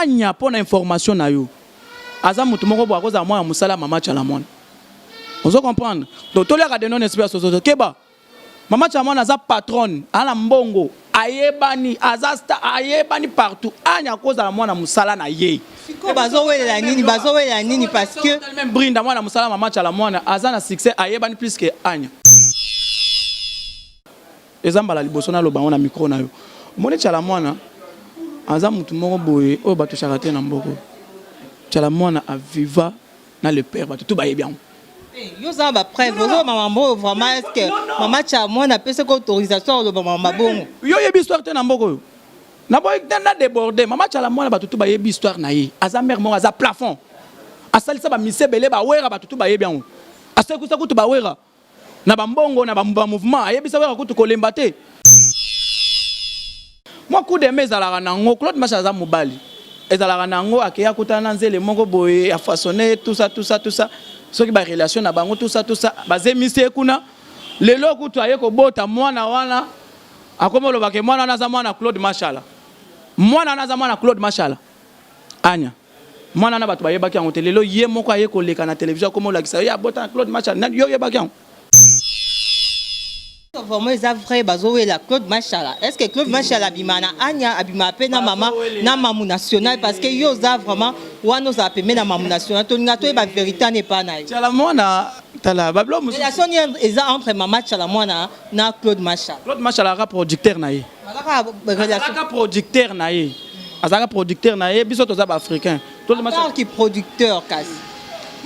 Anya, mpo na information na yo, aza motu moko boye akozala mwana mosala mama Tshala Mwana. Ozo comprendre? Donc toliaka de non esprit ya sososo. Keba. Mama Tshala Mwana aza patronne, aza na mbongo, ayebani, aza star, ayebani partout. Anya akozala mwana mosala na ye. Sikoyo bazowelela nini? Bazowelela nini? Parce que même Brinda mwana mosala mama Tshala Mwana aza na succès, ayebani plus que Anya. Eza mbala liboso naloba yango na micro na yo. Omoni Tshala Mwana aza mutu moko boye oyo batoshaka te na mboka oyo. Tshala Mwana aviva na le père, bato tout bayebi yango. Yo oza na ba preuve, ozo loba mambo oyo vraiment, est ce que mama Tshala Mwana apesaki autorisation ya koloba mambo bongo? Yo oyebi histoire te na mboka oyo. Naboyi na deborde. Mama Tshala Mwana bato tout bayebi histoire na ye. Aza mère moko aza plafond. Asalisa ba musiciens ebele ba Werra bato tout bayebi yango. Asekusa kutu ba Werra. Na ba mbongo na ba mouvement ayebisa Werra kutu kolemba te. Mwa coup de main ezalaka nango, Claude Mashala aza mobali. Ezalaka nango akeyi akutana na nzele moko boye a façonner tout ça tout ça tout ça soki ba relation na bango tout ça tout ça bazemisi ye kuna lelo kutu aye kobota mwana wana akomi oloba ke mwana wana aza mwana Claude Mashala. Mwana wana aza mwana Claude Mashala. Anya mwana wana bato bayebaki yango te lelo ye moko aye koleka na television akomi olakisa ye abota na Claude Mashala nani yo oyebaki yango? Vraiment eza vrai bazowela Claude Mashala. Est-ce que Claude Mashala abima na Anya, abima pe na mama na Mamu National parce que yo oza vraiment wana ozala pembeni na Mamu National tolinga toyeba vérité wana epa na yo. Tshala Mwana tala ba biloko mosusu. Relation nini eza entre mama Tshala Mwana na Claude Mashala? Claude Mashala azalaka producteur na ye. Azalaka producteur na ye. Azalaka producteur na ye, biso toza ba africain. À part ki producteur kasi.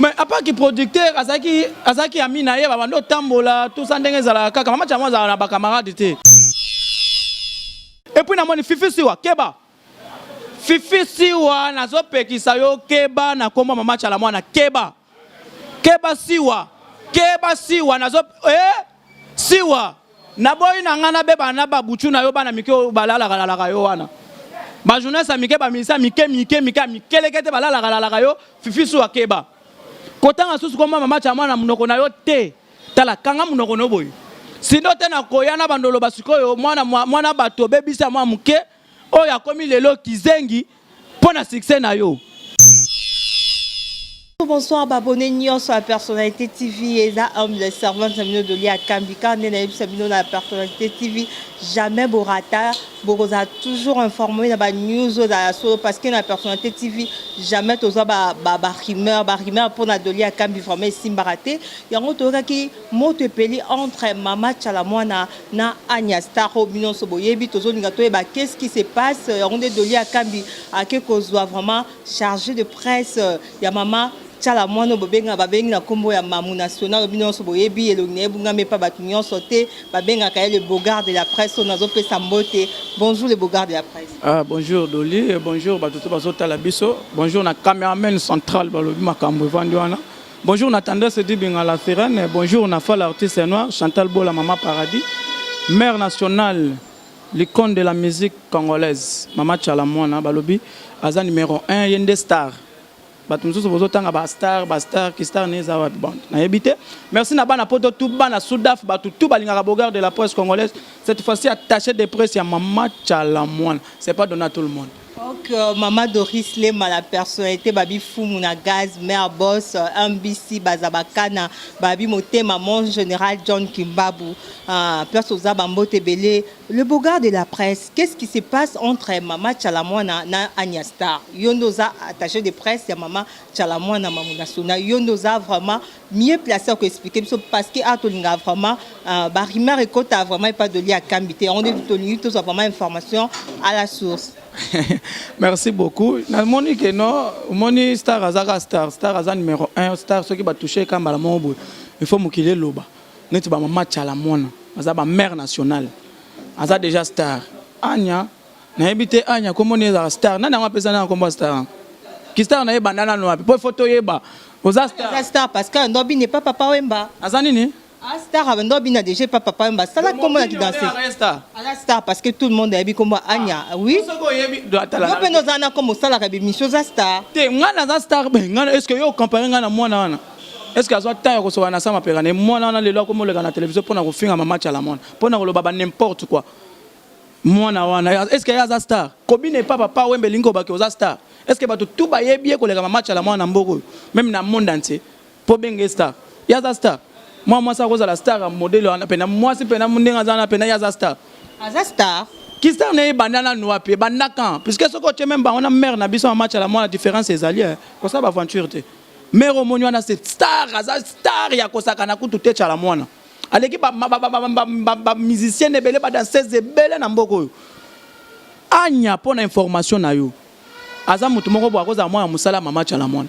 Mais à part ki producteur azalaki azalaki ami na ye babanda otambola tout ça ndenge ezalaka kaka mama Tshala azalaka na ba camarade te. Et puis namoni Fifi Siwa keba. Fifi Siwa nazopekisa yo keba na kombo mama Tshala Mwana keba. Keba Siwa. Keba Siwa nazo eh Siwa naboyi na ngai nabebana na babuchu na yo bana mike oyo balalaka-lalaka yo wana ba journaliste ya mike ba musicien mike mike mike ya mikeleke te balalaka-lalaka yo Fifi Siwa keba kotanga susu kombo ya mama Tshala Mwana na monoko na yo te tala kanga monoko na yo boye sinon te nakoya na bando oloba sikoyo mwana mwana bato obebisi ya mwa moke oyo akomi lelo kizengi mpo na succès na yo. Bonsoir ba abonné nyonso ya Personnalité TV, eza humble servante na bino Dolly Akambi kaka nde nayebisa bino na Personnalité TV jamais borata, bokozala toujours informé na ba news oyo ezala ya solo parce que na Personnalité TV jamais tozwa ba ba ba rumeur, ba rumeur mpo na Dolly Akambi vraiment esimbaka te. Yango toyokaki moto epeli entre Mama Tshala Mwana na Anya Star oyo bino nyonso boyebi, tozolinga toyeba qu'est-ce qui se passe. Yango nde Dolly Akambi ake kozwa vraiment chargé de presse ya mama Tshala Mwana oyo bobenga babengi na kombo ya Mamu National oyo bino nyonso boyebi elongi na ye ebungami epa bato nyonso te, babengaka ye le beau-gars de la presse oyo nazopesa mbote. Bonjour le beau-gars de la presse. Ah, bonjour Dolly, et bonjour bato to bazotala biso. Bonjour na cameraman central balobi makambo evandi wana. Bonjour na Tendresse Dibinga la sirène, bonjour na Fala artiste noir, Chantal Bola Mama Paradis, mère nationale, l'icône de la musique congolaise, Mama Tshala Mwana balobi aza numero 1 ye nde star. Bato mosusu bozotanga ba star, ba star, ki star ne eza wapi? Bon, nayebi te. Merci na bana poto tout bana Sudaf bato tout balingaka Beaugard de la presse congolaise. Cette fois-ci attaché de presse ya Mama Tshala Mwana. C'est pas donné à tout le monde. Ok, Mama Doris Lema, la personnalité, Babi Fumu na gaz, mère boss, MBC, Bazabakana, Babi Motema, mon général John Kimbabu, place aux Abambote Belé, le beau-gars de la presse, qu'est-ce qui se passe entre Mama Tshala Mwana na Anya Star? Yo nde oza attaché de presse ya Mama Tshala Mwana Mamu National, yo nde oza vraiment mieux placé ko expliquer biso parce que awa tolinga vraiment ba rumeur ekota vraiment epa Dolly Akambi te, yango nde tolingi tozwa vraiment information à la source. Merci beaucoup. Namoni ke no, omoni star azaka star, star aza numéro 1, star soki ba toucher ka mbala moko boye. Il faut mokili eloba. Neti ba mama Tshala Mwana, aza ba mère nationale. Aza déjà star. Anya, nayebi te Anya kombo nini ezalaka star. Nani yango apesa nani kombo ya star? Ki star na ye ebanda nanu wapi? Po il faut toyeba. Oza star. Aza star parce que ando bine pa Papa Wemba. Aza nini? Ah star ando bina déjà pa Papa Wemba. Sala kombo na ki danser. Star. Aza star parce que tout le monde ayebi kombo Anya. Oui. Soki oyebi do atala. Yo pe oza na kombo salaka bi mission za star. Te nga naza star ben nga est-ce que yo comparer nga na mwana wana? Est-ce que azwa temps ya kosoka na sama peka na mwana wana lelo akomoleka na télévision pona kofinga mama Tshala Mwana, pona koloba ba n'importe quoi. Mwana wana est ce que ye aza star? Kobina epa papa wemba elingi koloba ke oza star? Est ce que bato tout bayebi ye koleka mama tshala mwana na mboka oyo meme na monde entier po obenga ye star? Ye aza star? Mwana mwasi akozala star ya modele wana pena mwasi pena ndenge aza wana pena ye aza star? Aza star. Ki star na ye ebanda nanu wapi? Ebanda quand? Puisque soki otie meme bango na mère na biso mama tshala mwana difference ezali eh. Kosala ba aventure te. Mère omoni wana c'est star aza star ya kosakana kutu te tshala mwana. Aleki ba ba ba ba ba ba musiciens ebele ba danseuses ebele na mboka oyo. Anya pona information na yo aza mutu moko boye akozala mwana musala mama tshala mwana.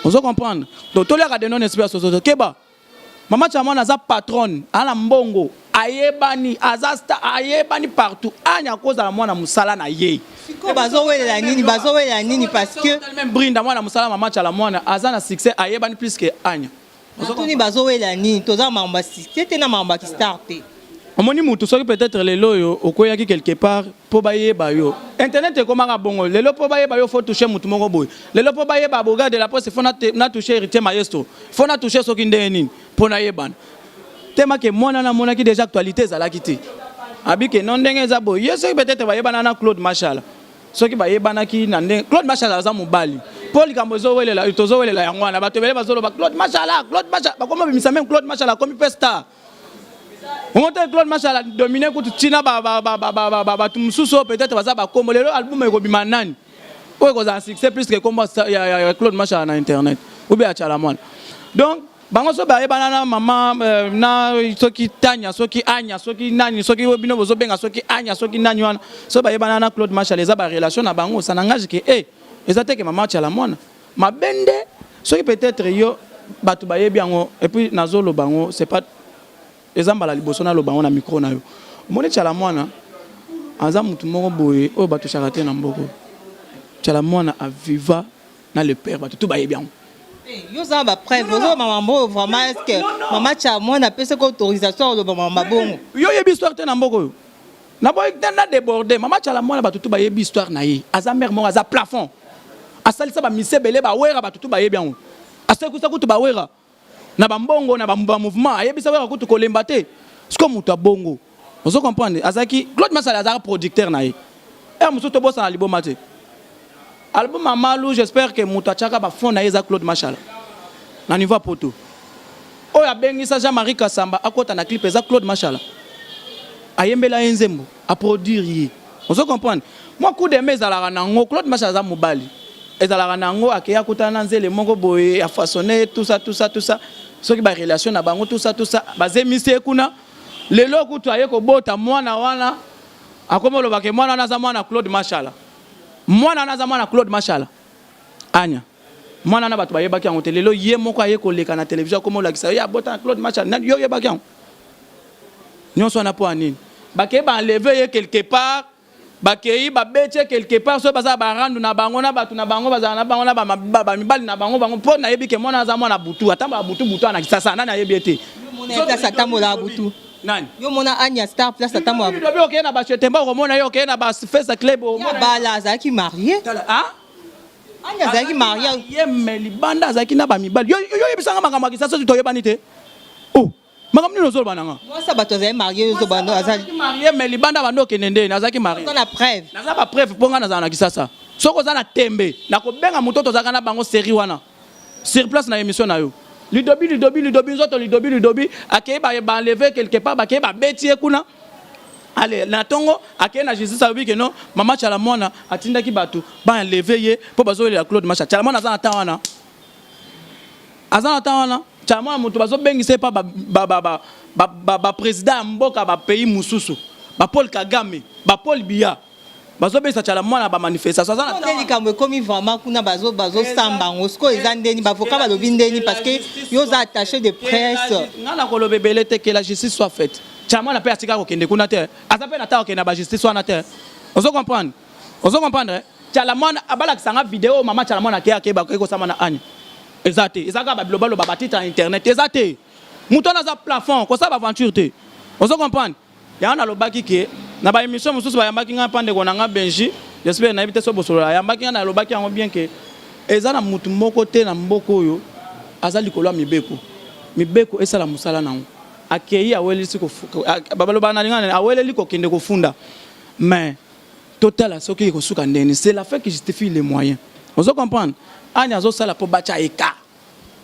Ozo comprendre? Donc toliaka de non esprit ya sosoto keba. Mama tshala mwana aza patronne, aza na mbongo, ayebani, aza star, ayebani partout. Anya akozala mwana musala na ye. Sikoyo bazowelela nini? Bazowelela nini parce que Même Brinda mwana musala mama tshala mwana aza na succès ayebani plus que Anya. Natuni bazowela nini? Toza na makambo ya succès te na makambo ya kistar te. Omoni mutu soki peut-etre lelo oyo okweyaki quelque part po bayeba yo. Internet ekomaka bongo lelo po bayeba yo faut toucher mutu moko boye. Lelo po bayeba Beaugar de la presse faut na toucher Heritier Maestro. Faut na toucher soki ndenge nini po nayebana. Tema ke mwana na monaki dejà actualité ezalaki te. Abi ke non ndenge eza boye ye soki peut-etre bayebana na Claude Mashala. Soki bayebanaki na ndenge Claude Mashala aza mobali po likambo ezowelela tozowelela yango wana bato ebele bazoloba Claude Mashala Claude Mashala bakomi obimisa meme Claude Mashala akomi pe star ongo te Claude Mashala domine kutu tina bato mosusu oyo peut-être baza bakombo lelo album ekobima nani oyo ekozala succès plus que kombo ya Claude Mashala na internet ou bien ya Tshala Mwana donc Bango soki bayebana na mama euh, na soki Tanya soki Anya soki nani soki bino bozobenga soki Anya soki nani wana soki bayebana na Claude Marshall eza ba relation na bango ça n'engage que eh eza te que mama Tshala mwana mabe nde soki peut-être yo bato bayebi yango et puis nazoloba yango c'est pas eza mbala liboso naloba yango na micro na yo omoni Tshala mwana aza mutu moko boye oyo batushaka te na mboko Tshala mwana aviva na le père bato tout bayebi yango. Eh, yo oza na ba preuve ozo mama mbo vraiment est ce que mama cha mwana apesaki autorisation oloba mama bongo yo oyebi histoire te na mboka oyo naboyi na déborde mama chala mwana bato tu bayebi histoire na ye aza mare moko aza plafond asalisa bamise ebele bawera bato tu bayebi yango asekusa kutu bawera na ba mbongo na ba mouvement ayebisa wera kutu kolemba te siko moto ya bongo ozo comprendre azalaki Claude Masala azalaka producteur na ye heure mosusu tobosana liboma te album ya Malu j'espère que moto atiaka ba fonds na ye eza Claude Mashala na niveau ya poto oyo abengisa Jean-Marie Kassamba akota na clip eza Claude Mashala ayembela ye nzembo a produire ye ozo comprendre mwa coup de main ezalaka nango Claude Mashala aza mobali ezalaka na yango akeyi akutana na nzele moko boye a façonne tout ça tout ça tout ça soki ba relation na bango tout ça tout ça bazemisi ye kuna lelo kutu aye kobota mwana wana akomi oloba ke mwana wana aza mwana Claude Mashala mwana wana aza mwana Claude Mashala anya mwana wana bato bayebaki yango te lelo ye moko aye koleka na television akomi olakisa ye abota na Claude Mashala yo oyebaki yango nyonso wana mpo ya nini bakei ba enlever ye quelque part Bakeyi ba beti ye quelque part soki baza ba rando na bango na batu na bango bazala na bango na ba mibali na bango bango po nayebi ke mwana aza mwana butu atambola butu butu na kisasa nani ayebi ye te. Yo mona ye place atambolaka butu. Nani? Yo mona Anya star place atambolaka butu. Lobi okeye na ba chetemba okomona ye okeye na ba fesa club okomona. Ya bala azalaki marie. Tala ah? Anya azalaki marie. Ye mais libanda azalaki na ba mibali. Yo yo yebisanga makambo ya kisasa toyebani te. Oh. Makambo nini ozoloba na nga? Mwasi ya bato azali marie yo ozoba no azali marie mais libanda bando okende ndeni azalaki marie. Oza na preuve? Naza ba preuve mpo nga nazala na Kisasa. Soki oza na tembe nakobenga moto tozalaka na bango serie wana sur place na emission na yo. Lidobi lidobi lidobi nzoto lidobi lidobi akei ba ba enlever quelque part bakei babeti ye kuna. Ale na tongo akei na justice alobi ke non mama Tshala Mwana atindaki bato ba enlever ye mpo bazowelela Claude Masha. Tshala Mwana aza na temps wana. Aza na temps wana Tshala Mwana mutu bazo bengisa ye pa ba ba ba ba ba ba president ya mboka ba pays mususu ba Paul Kagame ba Paul Biya bazo bengisa Tshala Mwana ba manifestation aza na temps wana. Likambo ekomi vraiment kuna bazo bazo samba yango sikoyo eza ndeni ba avocat balobi ndeni parce que yo oza attache de presse. Nga na koloba ebele te que la justice soit faite. Tshala Mwana pe atika kokende kuna te aza pe na temps kokende na ba justice wana te ozo comprendre ozo comprendre Tshala mwana abalakisa nga video oyo mama tshala mwana ake ake bakoki kosama na Anya eza te eza kaka ba biloba loba ba titre ya internet eza te moto wana aza plafond kosala ba aventure te ozo comprendre yango nalobaki ke na ba emission mosusu bayambaki nga mpa ndeko na nga Benji j'espère nayebi te so bosolola ayambaki nga nalobaki yango bien ke eza na motu moko te na mboka oyo aza likolo ya mibeko mibeko esala mosala nango akei awelisi balobaka na lingana aweleli kokende kofunda. Mais totala soki ekosuka ndeni. C'est la fin qui justifie les moyens. Ozo comprendre? Anya azosala mpo batya eka.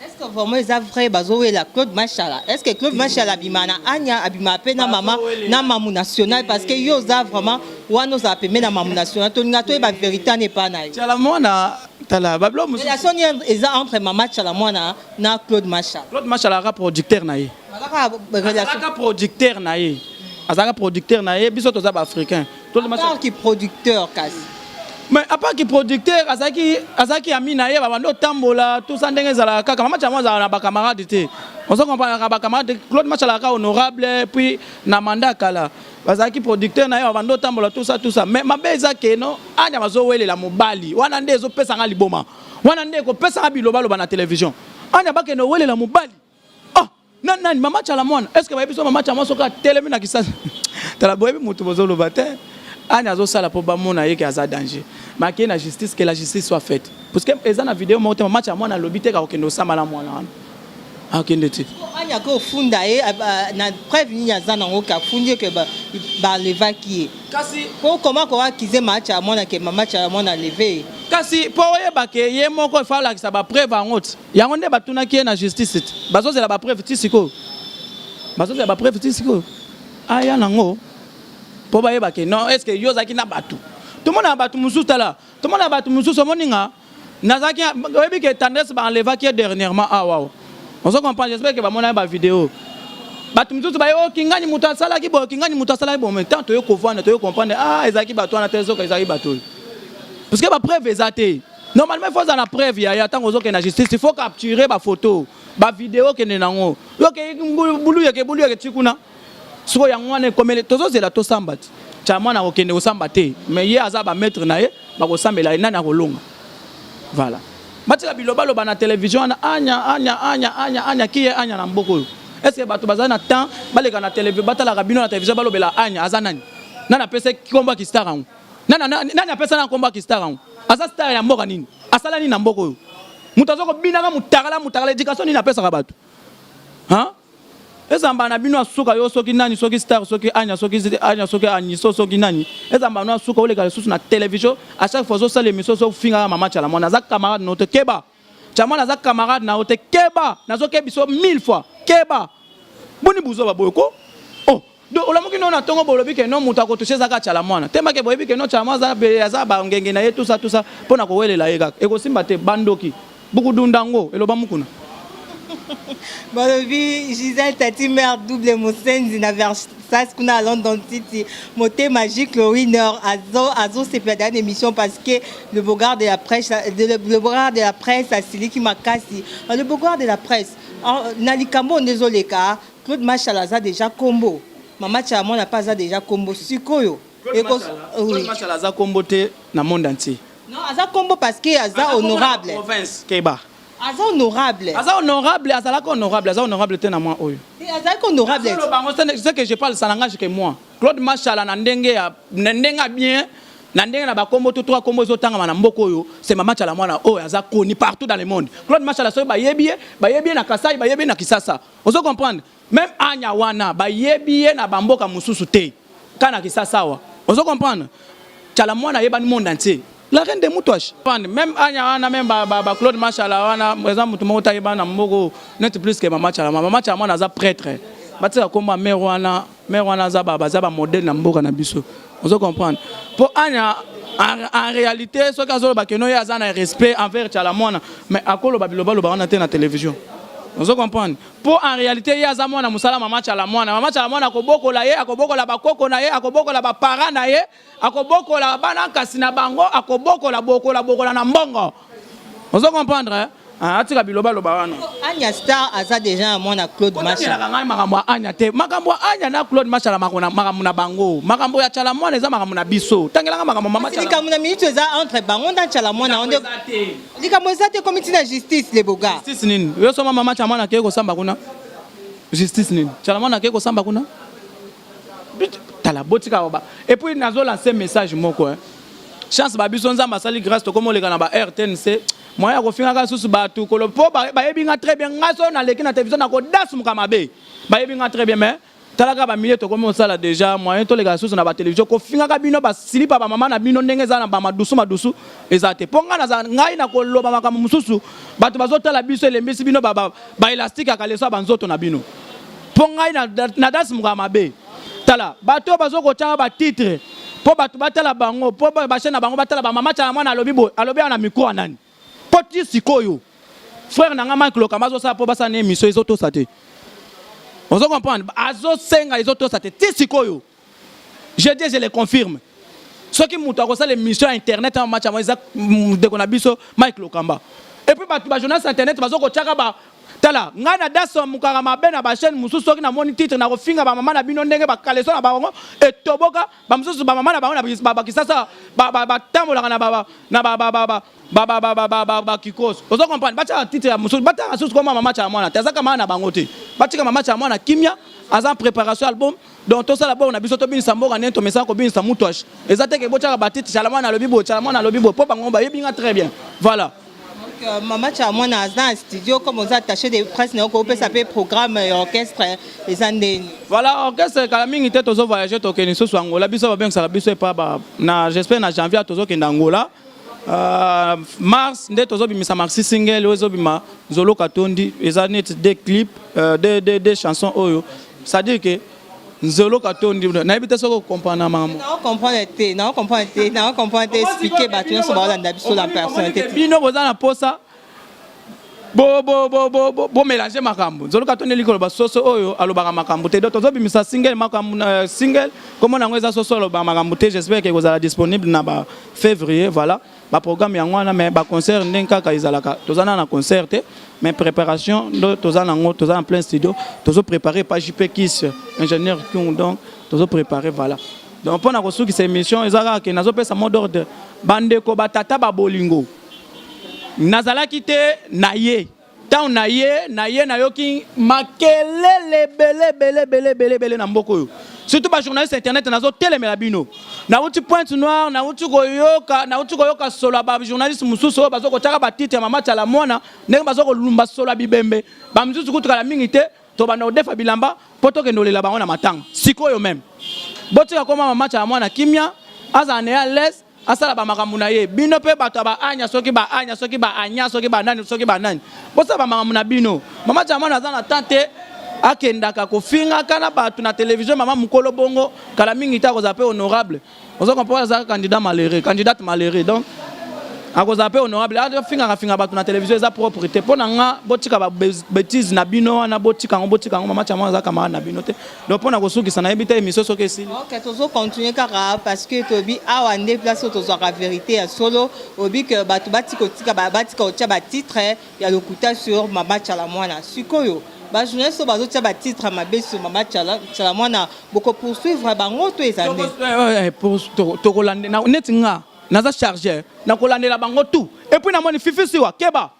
Est-ce que vraiment eza vrai bazowela Claude Machala? Est-ce que Claude Machala abima na Anya, abima mpe na mama na Mamu National? Parce que yo oza vraiment wana, ozala pembe na Mamu National, tolinga toyeba vérité wana epa na ye. Tshala Mwana, tala babilo mosusu. Relation nini eza entre mama Tshala Mwana na Claude Machala? Claude Machala azalaka producteur na ye. Azalaka relation. Azalaka producteur na ye, azalaka producteur na ye. Biso toza baafricain. Claude Machala À part ki producteur kasi. Mais à part ki producteur, azalaki ami na ye, babandi otambola tout ça ndenge ezalaka kaka. Mama Tshala azalaka na bacamarade te, ozo comprendre? Kaka bacamarade. Claude Machala azalaka honorable, puis na mandat kala bazalaki producteur na ye, babandi otambola, tout ça, tout ça. Mais mabe eza ke no Anya bazowelela mobali wana nde ezopesanga liboma, wana nde ekopesanga bilobaloba na télévision. Anya bakende owelela mobali. Ah, nani nani? Mama Tshala Mwana. Est ce que bayebi so mama Tshala Mwana soki atelemi na Kisasa? Tala, boyebi motu bozoloba te. Ani azosala mpo bamona ye ke aza danger, mais akei na justice, que la justice soit faite, parce que eza na video moko te mama Tshala Mwana alobi te kakokende osamba na mwana wana, akende te. Anya ke ofunda ye na preuve nini aza nango ke afundi ye ke balevaki ye? Kasi Po comment koakize mama Tshala Mwana ke mama Tshala Mwana aleve ye? Kasi mpo oyeba ke ye moko efa alakisa bapreuve yango ti yango nde batunaki ye na justice ti bazozela bapreuve ti sikoyo, bazozela bapreuve ti sikoyo aya nango mpo bayeba ke non. Est ce que yo ozalaki na bato? Tomona bato mosusu, tala, tomona bato mosusu. Omoninga nazalaki, oyebi ke Tendresse baenlevaki ye dernièrement awa. Ozo comprendre? J'espère ke bamonaki bavideo. Bato mosusu baye o kingani moto asalaki boye, kingani moto asalaki boye. Mais tant toye kovanda, toye comprendre, ah, ezalaki bato wana te, soki ezalaki bato oyo, parce que bapreuve eza te. Normalement il faut ozala na preuve yaya. Ntango ozokende na justice, il faut capturer bafoto, bavideo, okende nango. Yoke bulu yeke bulu yeke ti kuna. Sikoyo yango wana ekomeli, tozozela tosamba ti Tya Mwana akokende kosamba te. Mais ye aza bamaître na ye, bakosambela ye, nani akolonga? Voilà, batika bilobaloba na télévision wana. Anya, Anya, Anya, Anya, Anya kiye Anya na mboka oyo. Est ce que bato bazali na temps baleka na télévision, batalaka bino na télévision, balobela Anya? Aza nani? Nani apesa kombo ya kistar yango? Nani, nani apesa na kombo ya kistar yango? Aza star ya mboka nini? Asala nini na mboka oyo? Moto aza kobinaka mutakala mutakala, éducation nini apesaka bato? Hein? Ezamba na bino asuka yo soki nani, soki star, soki Anya, soki Anya, soki Aniso, soki nani. Ezamba no asuka oleka lisusu na télévision, à chaque fois ozosala émission, ozofingaka mama Tshala Mwana. Aza camarade na yo te, keba. Tshala Mwana aza camarade na yo te, keba. Nazokebi biso mille fois, keba. Boni buzoba boye ko? Oh, donc olamuki no na ntongo, bolobi ke no moto akotouche ezaka Tshala Mwana te. Make boyebi ke no Tshala Mwana aza bangenge na ye, tout ça, tout ça, mpo na kowelela ye kaka ekosimba te. Bandoki bukudunda yango eloba mukuna. Balobi Gisèle Tati mère double mosenzi na Versace kuna à London City, motema Gicle Winner azo azosepela dans émission parce que le beau-gars de la presse, le beau-gars de la presse asiliki makasi. Le beau-gars de la presse na likambo nde ezoleka, Claude Machala aza déjà kombo, mama Tshala Mwana mpe aza déjà kombo sikoyo. Claude Machala aza kombo te na monde entier. Non, aza kombo parce que aza honorable. Province, keba. Aza honorable. Aza honorable, azalaka honorable, aza honorable te na mwa oyo. Azalaki honorable. Bango, ce que je parle, ça n'engage que moi. Claude Machala na ndenge ya na ndenge ya bien, na ndenge na bakombo to trois kombo ezotangama na mboka oyo, c'est mama Tshala Mwana oyo aza connu partout dans le monde. Claude Machala, soki bayebi ye, bayebi ye na Kasai, bayebi ye na Kisasa. Ozo comprendre? Même Anya wana bayebi ye na bamboka mosusu te, kaka na Kisasa awa. Ozo comprendre? Tshala Mwana ayebani monde entier, la reine de Mutwash. Même Anya wana, même ba, ba, ba Claude Machala wana, eza motu moko tayebana na mboka net plus que mama Tshala. Mama Tshala Mwana aza prêtre. Batika komba mare wana, mare wana aza baza bamodèle na mboka na biso. Ozo comprendre? Mpo Anya en réalité, soki azoloba keno ye aza na respect envers Tshala Mwana, mais akoloba bilobaloba wana te na télévision. Ozo comprendre? Mpo en réalité ye aza mwana mosala mama Tshala Mwana. Mama Tshala Mwana akobokola ye, akobokola bakoko na ye, akobokola bapara na ye, akobokola bana kasi na bango, akobokola bokola bokola na mbongo. Ozo comprendre, eh? Ah, atika bilobaloba wana. Anya Star aza déjà na mwana Claude Machala. Ngai makambo ya Anya te, makambo ya Anya na Claude Machala, makambo na bango. Makambo ya Tshala Mwana eza makambo na biso. Tangelanga makambo mama Tshala. Likambo na minute eza entre bango na Tshala Mwana. Likambo eza te, komi ntina justice, le boga. Justice nini? Yo soma mama Tshala Mwana akei kosamba kuna. Justice nini? Tshala Mwana akei kosamba kuna. Tala, botika ba. Et puis nazo lancer message moko, hein. Chance ba biso, Nzambe asali grâce, tokomoleka na ba RTNC. Moyen ya kofingaka susu bato kolo mpo bayebi nga très bien. Nga so naleki na télévision, nakodasumuka mabe, bayebi nga très bien, mais Tala kaka ba milieu tokomi kosala dejà moyen toleka lisusu na ba television kofingaka bino ba silipa ba mama na bino ndenge eza na ba madusu madusu eza te po ngai naza ngai na koloba makambo mosusu bato bazotala biso elembisi bino ba, ba, ba elastique ya kaleso ya banzoto na bino po ngai na, na danse mokaka mabe tala bato oyo bazokotyaka ba titre po bato batala bango po ba chaîne na bango batala ba mama tshala mwana alobi boye alobi awa na micro ya nani po ti sikoyo Frère na nga Mike Lokamba azosala po basala na emission ezotosa te. Ozo comprendre? Azosenga ezotosa te. Ti sikoyo. Je dis je le confirme. Soki moto akosala emission ya internet ya match eza ndeko na biso Mike Lokamba. Et puis bato ba journaliste internet bazo kotiaka ba tala ngai na daso mukaka mabe na ba chaîne mosusu soki namoni titre na kofinga ba mama na bino ndenge ba kaleso na bango etoboka ba mosusu ba mama na bango na ba kisasa batambolaka na ba na ba ba ba ba ba ba ba ba ba kikos ozo comprendre batia titre ya mosusu batanga susu koma mama cha mwana te aza kama na bango te batika mama cha mwana kimia aza préparation album donc tosala bongo na biso tobinisa mboka ndenge tomesana kobinisa mutuash eza te ke botiaka batitre chala mwana alobi boye chala mwana alobi boye mpo bango bayebi nga très bien voilà. Donc, mama cha mwana aza na studio comme oza attaché de presse na yo kopesa mpe programme ya orchestre eza ndeni. Voilà, orchestre kala mingi te tozo voyager tokende lisusu Angola biso babengisaka biso epa ba na j'espère na janvier tozokende Angola. Mars nde tozobimisa maxi single oyo ezobima Nzolo Katondi eza neti deux clips deux chansons oyo c'est-à-dire que Nzolo Katondi nayebi te soki okomprendre makambo. Nao comprendre te, nao comprendre te, nao comprendre te, expliquer bato nyonso baolanda biso la personnalité. Bino boza na posa bo bo bo bo bo, bo mélanger makambo. Nzolo Katondi elingi koloba soso oyo alobaka makambo te. Donc tozobimisa single makambo na single kombo nango eza soso alobaka makambo te. J'espère que ekozala disponible na ba février voilà. Ba programme yango wana mais ba concert ndenge kaka ezalaka toza na na concert te mais préparation ndo toza nango toza na plein studio tozo préparer pa JP Kiss ingénieur Kyung donc tozo préparer voilà. Donc mpona kosukisa émission eza kaka ke nazopesa mot d'ordre bandeko batata ba bolingo nazalaki te na ye ntango na ye na ye nayoki makelele ebele ebele ebele ebele ebele na mboka oyo surtout ba journaliste internet nazotelemela bino nauti Pointe Noire nauti koyoka solo ya ba journaliste mosusu oyo bazokotiaka ba titre ya mama Tshala Mwana ndenge bazokolumba solo ya bibembe bamisusu kutukala mingi te tobanda kodefa bilamba mpo tokende kolela bango na matanga sikoyo meme botika koma mama Tshala Mwana kimia azala na ye à l'aise asala bamakambo na ye bino mpe bato ya baanya soki baanya soki baanya soki banani soki banani bosala bamakambo na bino mama Tshala Mwana aza na temps te akendaka kofingaka na bato na televizio mama mokolo bongo kala mingi te akozala mpe honorable ozo comprendre azalaka candidat malheureux candidate malheureux donc akozala mpe honorable afingaka finga bato na televizio eza propre te mpo na nga botika ba bêtise na bino wana botika yango botika yango mama Tshala Mwana aza camarade na bino te donc mpo na kosukisa nayebi te émission soki esili. Ok, tozo continuer kaka parce que toyebi awa nde place oyo tozwaka vérité ya solo oyebi ke bato batika kotika batika kotia ba titre ya lokuta sur mama Tshala Mwana sikoyo ba journaliste oyo bazotia ba titre mabe sur mama Tshala Mwana boko poursuivre bango to eza nde? Tokolandela neti nga naza chargeur nakolandela bango tout et puis namoni Fifi Siwa keba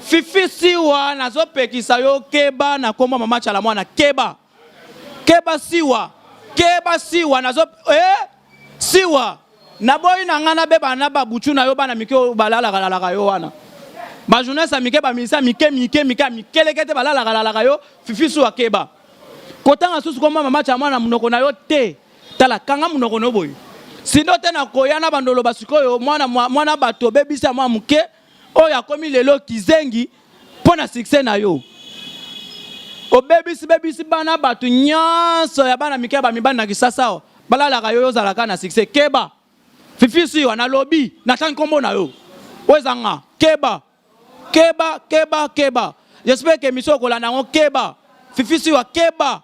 Fifi Siwa nazopekisa yo keba na kombo mama Tshala Mwana keba keba Siwa keba Siwa nazo Siwa naboyi na nga nabeba na babutu na yo bana mike oyo balalaka lalaka yo wana ba journaliste ya mike ba ministère mike mike mike ya mikeleke te balalaka lalaka yo Fifi Siwa keba kotanga susu kombo mama Tshala Mwana na monoko na yo te tala kanga monoko na yo boye sinon te nakoya na bandolo basikoyo mwana mwana bato obebisi ya mwa moke oyo akomi lelo kizengi mpo na succès na yo obebisi bebisi bana bato nyonso ya bana mike ya bamibali na Kisasa awa balalaka yo yo ozalaka na succès keba Fifi Siwa nalobi natangi nkombo na yo oyo eza nga keba keba keba keba j'espère que émission okolanda yango keba Fifi Siwa keba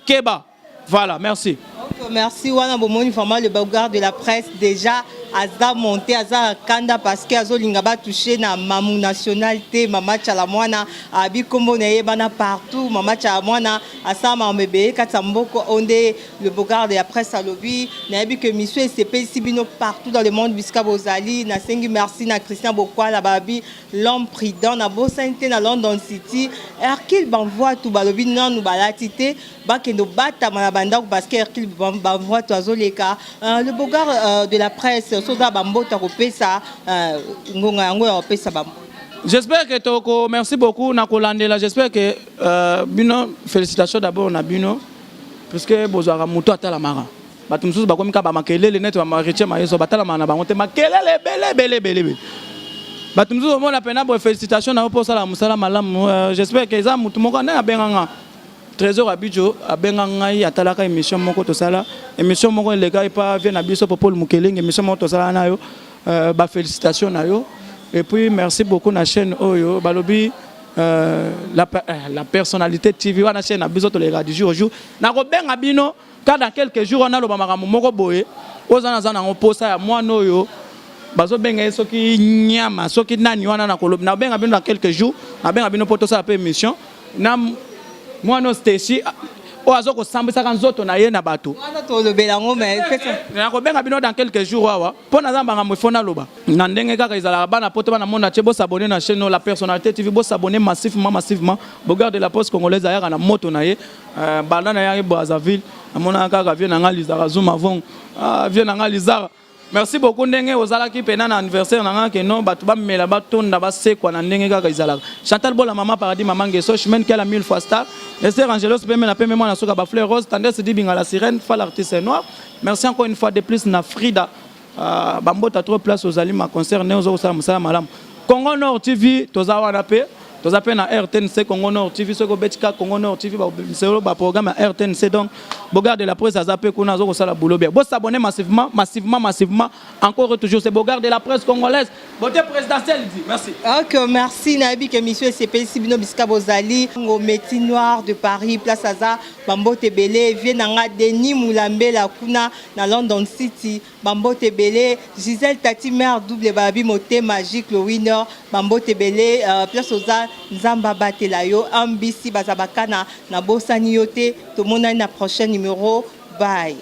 keba voilà merci. Ok, merci wana bomoni vraiment le regard de la presse déjà aza monté aza kanda parce que azolinga batouche na mamu national te mama Tshala Mwana abi kombo na ye bana partout mama Tshala Mwana asala makambo ebele kati ya mboka oyo nde le regard de la presse alobi nayebi ke mission esepelisi bino partout dans le monde bisika bozali nasengi merci na Christian Bokwala babi l'homme prudent nabosani te na London City Hercule Banvoitu balobi nanu balati te bakende obatama na bandako parce que Hercule Banvoitu azoleka le bogard de la presse so oza bambote akopesa ngonga yango ya kopesa bambote. J'espère que toko merci beaucoup na kolandela j'espère que bino félicitations d'abord na bino. Puisque bozwaka moto atalamaka. Bato mosusu bakomi kaka ba makelele neti ba Maritie Mayeso batalamaka na bango te makelele ebele ebele ebele ebele. Bato mosusu omona pena boye félicitation na yo mpo osala mosala malamu. J'espère que eza motu moko nde abenga nga. Trésor Abidjo abenga ngai atalaka émission moko tosala émission moko eleka epa vie na biso Popol Mukelenge émission moko tosala na yo ba félicitation na yo et puis merci beaucoup na chaîne oyo balobi la personnalité TV wana chaîne na biso toleka du jour au jour nakobenga bino ka dans quelques jours wana aloba makambo moko boye oza naza nango posa ya mwana oyo bazobenga ye soki nyama soki nani wana nakoloba nabenga bino dans quelques jours nabenga bino mpo tosala mpe émission na mwana oyo Stacy oyo aza kosambwisaka nzoto na ye na bato. Wana tolobela yango mais nakobenga bino dans quelques jours awa mpo naza makambo ifo naloba na ndenge kaka ezalaka bana poto bana monde entier. Bosabonner na chaîne oyo La Personnalité TV, bosabonner massivement, massivement. Bogarde de la Poste Congolaise ayaka na moto na ye banda na yaki Brazzaville, namonaka kaka vie na nga Lizara Zuma Vongo. Ah, vie na nga Lizara, merci beaucoup ndenge ozalaki mpena na anniversaire na nga keno bato bamela batonda basekwa na ndenge kaka ezalaka. Chantal Bola, Mama Paradis, Mama Ngeso Chimene Kela, mille fois star, Esther Angelos pembe na pembe, mwana suka bafleur rose, Tendresse Dibinga, la sirène fa l'artiste noir. Merci encore une fois de plus na Frida bambota trop place ozali ma concert ne oza kosala mosala malamu. Congo Nord TV toza wana mpe toza mpe na RTNC Congo Nord TV. Soki obeti kaka Congo Nord TV, bakobiselo baprogramme ya RTNC. Donc Bogard de la Presse aza mpe kuna aza kosala boulot bien. Bosabonner massivement, massivement, massivement, encore et toujours. C'est Bogard de la Presse Congolaise, beauté présidentielle dit merci. Ok, merci. Nayebi ke monsieur esepelisi bino bisika bozali. Ngo Métis Noir de Paris, place aza, bambote ebele. Vie na nga Denis Mulambela kuna na London City, bambote ebele. Gisèle Tati Mère double babi motema Gicle Winner, bambote ebele. Place oza, Nzambe abatela yo. Ambisi baza bakana nabosani yo te. Tomonani na prochain numéro. Bye.